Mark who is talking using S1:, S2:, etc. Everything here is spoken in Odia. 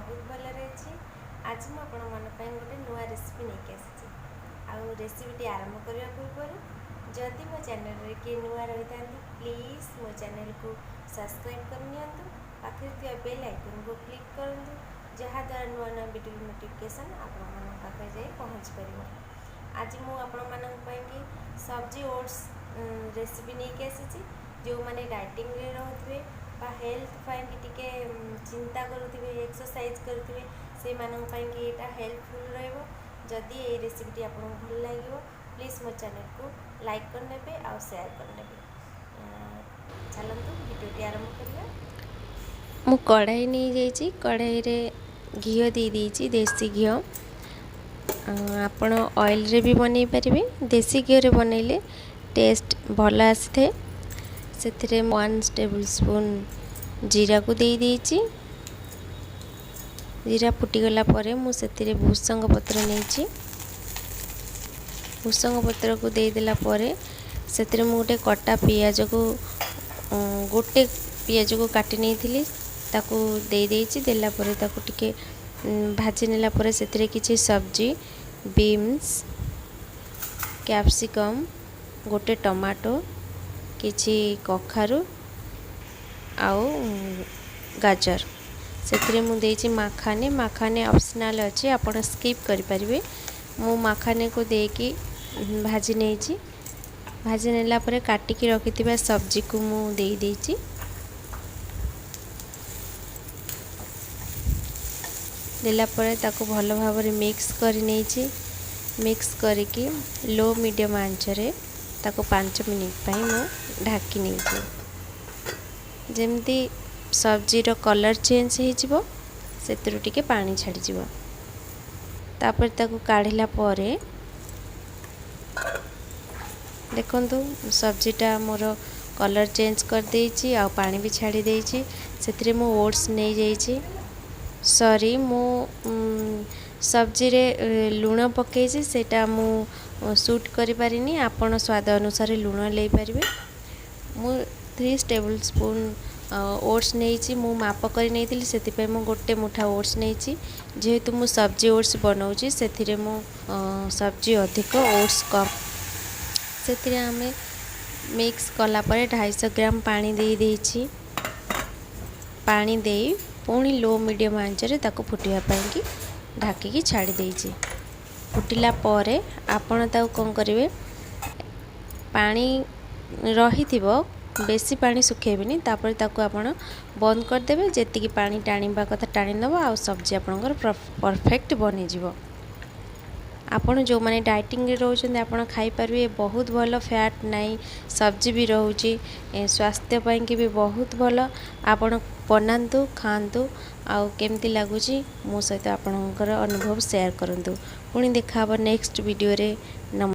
S1: ବହୁତ ଭଲରେ ଅଛି। ଆଜି ମୁଁ ଆପଣମାନଙ୍କ ପାଇଁ ଗୋଟେ ନୂଆ ରେସିପି ନେଇକି ଆସିଛି। ଆଉ ରେସିପିଟି ଆରମ୍ଭ କରିବା ପୂର୍ବରୁ ଯଦି ମୋ ଚ୍ୟାନେଲରେ କିଏ ନୂଆ ରହିଥାନ୍ତି, ପ୍ଲିଜ୍ ମୋ ଚ୍ୟାନେଲକୁ ସବସ୍କ୍ରାଇବ୍ କରିନିଅନ୍ତୁ। ପାଖରେ ଥିବା ବେଲ୍ ଆଇକନ୍କୁ କ୍ଲିକ୍ କରନ୍ତୁ, ଯାହାଦ୍ୱାରା ନୂଆ ନୂଆ ଭିଡ଼ିଓ ନୋଟିଫିକେସନ୍ ଆପଣମାନଙ୍କ ପାଖରେ ଯାଇ ପହଞ୍ଚି ପାରିବ। ଆଜି ମୁଁ ଆପଣମାନଙ୍କ ପାଇଁକି ସବଜି ଓଟ୍ସ ରେସିପି ନେଇକି ଆସିଛି। ଯେଉଁମାନେ ଡାଇଟିଂରେ ରହୁଥିବେ ବା ହେଲ୍ଥ ପାଇଁକି ଟିକେ ଚିନ୍ତା କରୁଥିବେ, ଏକ୍ସରସାଇଜ୍ କରୁଥିବେ, ସେଇମାନଙ୍କ ପାଇଁକି ଏଇଟା ହେଲ୍ପଫୁଲ୍ ରହିବ। ଯଦି ଏଇ ରେସିପିଟି ଆପଣଙ୍କୁ ଭଲ ଲାଗିବ, ପ୍ଲିଜ୍ ମୋ ଚ୍ୟାନେଲକୁ ଲାଇକ୍ କରିନେବେ ଆଉ ସେୟାର କରିନେବେ। ଚାଲନ୍ତୁ, ଭିଡ଼ିଓଟି ଆରମ୍ଭ କରିବା। ମୁଁ କଢ଼ାଇ ନେଇଯାଇଛି। କଢ଼ାଇରେ ଘିଅ ଦେଇଦେଇଛି, ଦେଶୀ ଘିଅ। ଆପଣ ଅଏଲ୍ରେ ବି ବନେଇ ପାରିବେ। ଦେଶୀ ଘିଅରେ ବନେଇଲେ ଟେଷ୍ଟ ଭଲ ଆସିଥାଏ। ସେଥିରେ 1 ଟେବୁଲ୍ ସ୍ପୁନ୍ ଜିରାକୁ ଦେଇଦେଇଛି। ଜିରା ଫୁଟିଗଲା ପରେ ମୁଁ ସେଥିରେ ଭୃସଙ୍ଗ ପତ୍ର ନେଇଛି। ଭୃସଙ୍ଗ ପତ୍ରକୁ ଦେଇଦେଲା ପରେ ସେଥିରେ ମୁଁ ଗୋଟେ କଟା ପିଆଜକୁ, ଗୋଟେ ପିଆଜକୁ କାଟି ନେଇଥିଲି, ତାକୁ ଦେଇଦେଇଛି। ଦେଲା ପରେ ତାକୁ ଟିକେ ଭାଜି ନେଲା ପରେ ସେଥିରେ କିଛି ସବଜି, ବିନ୍ସ, କ୍ୟାପ୍ସିକମ୍, ଗୋଟେ ଟମାଟୋ, କିଛି କଖାରୁ ଆଉ ଗାଜର। ସେଥିରେ ମୁଁ ଦେଇଛି ମାଖାନେ। ମାଖାନେ ଅପସନାଲ୍ ଅଛି, ଆପଣ ସ୍କିପ୍ କରିପାରିବେ। ମୁଁ ମାଖାନେକୁ ଦେଇକି ଭାଜି ନେଇଛି। ଭାଜି ନେଲା ପରେ କାଟିକି ରଖିଥିବା ସବଜିକୁ ମୁଁ ଦେଇଦେଇଛି। ଦେଲା ପରେ ତାକୁ ଭଲ ଭାବରେ ମିକ୍ସ କରି ନେଇଛି। ମିକ୍ସ କରିକି ଲୋ ମିଡ଼ିୟମ୍ ଆଞ୍ଚରେ ତାକୁ 5 ମିନିଟ୍ ପାଇଁ ମୁଁ ଢାଙ୍କି ନେଇଛି। ଯେମିତି ସବଜିର କଲର୍ ଚେଞ୍ଜ ହେଇଯିବ, ସେଥିରୁ ଟିକେ ପାଣି ଛାଡ଼ିଯିବ। ତାପରେ ତାକୁ କାଢ଼ିଲା ପରେ ଦେଖନ୍ତୁ, ସବଜିଟା ମୋର କଲର୍ ଚେଞ୍ଜ କରିଦେଇଛି ଆଉ ପାଣି ବି ଛାଡ଼ି ଦେଇଛି। ସେଥିରେ ମୁଁ ଓଟ୍ସ ନେଇଯାଇଛି। ସରି, ମୁଁ ସବଜିରେ ଲୁଣ ପକାଇଛି, ସେଇଟା ମୁଁ ସୁଟ୍ କରିପାରିନି। ଆପଣ ସ୍ୱାଦ ଅନୁସାରେ ଲୁଣ ନେଇପାରିବେ। ମୁଁ 3 ଟେବୁଲ୍ ସ୍ପୁନ୍ ଓଟ୍ସ ନେଇଛି। ମୁଁ ମାପ କରି ନେଇଥିଲି, ସେଥିପାଇଁ ମୁଁ ଗୋଟେ ମୁଠା ଓଟ୍ସ ନେଇଛି। ଯେହେତୁ ମୁଁ ସବଜି ଓଟ୍ସ ବନାଉଛି, ସେଥିରେ ମୁଁ ସବଜି ଅଧିକ, ଓଟ୍ସ କମ୍। ସେଥିରେ ଆମେ ମିକ୍ସ କଲା ପରେ 250 ଗ୍ରାମ ପାଣି ଦେଇ ଦେଇଛି। ପାଣି ଦେଇ ପୁଣି ଲୋ ମିଡ଼ିୟମ୍ ଆଞ୍ଚରେ ତାକୁ ଫୁଟିବା ପାଇଁକି ଢାଙ୍କିକି ଛାଡ଼ି ଦେଇଛି। ଫୁଟିଲା ପରେ ଆପଣ ତାକୁ କ'ଣ କରିବେ, ପାଣି ରହିଥିବ, ବେଶୀ ପାଣି ଶୁଖେଇବେନି। ତାପରେ ତାକୁ ଆପଣ ବନ୍ଦ କରିଦେବେ। ଯେତିକି ପାଣି ଟାଣିବା କଥା ଟାଣି ନେବ ଆଉ ସବଜି ଆପଣଙ୍କର ପରଫେକ୍ଟ ବନିଯିବ। ଆପଣ ଯେଉଁମାନେ ଡାଇଟିଂରେ ରହୁଛନ୍ତି, ଆପଣ ଖାଇପାରିବେ। ବହୁତ ଭଲ, ଫ୍ୟାଟ୍ ନାହିଁ, ସବଜି ବି ରହୁଛି, ସ୍ୱାସ୍ଥ୍ୟ ପାଇଁକି ବି ବହୁତ ଭଲ। ଆପଣ ବନାନ୍ତୁ, ଖାଆନ୍ତୁ ଆଉ କେମିତି ଲାଗୁଛି ମୋ ସହିତ ଆପଣଙ୍କର ଅନୁଭବ ସେୟାର କରନ୍ତୁ। ପୁଣି ଦେଖା ହେବ ନେକ୍ସଟ ଭିଡ଼ିଓରେ। ନମ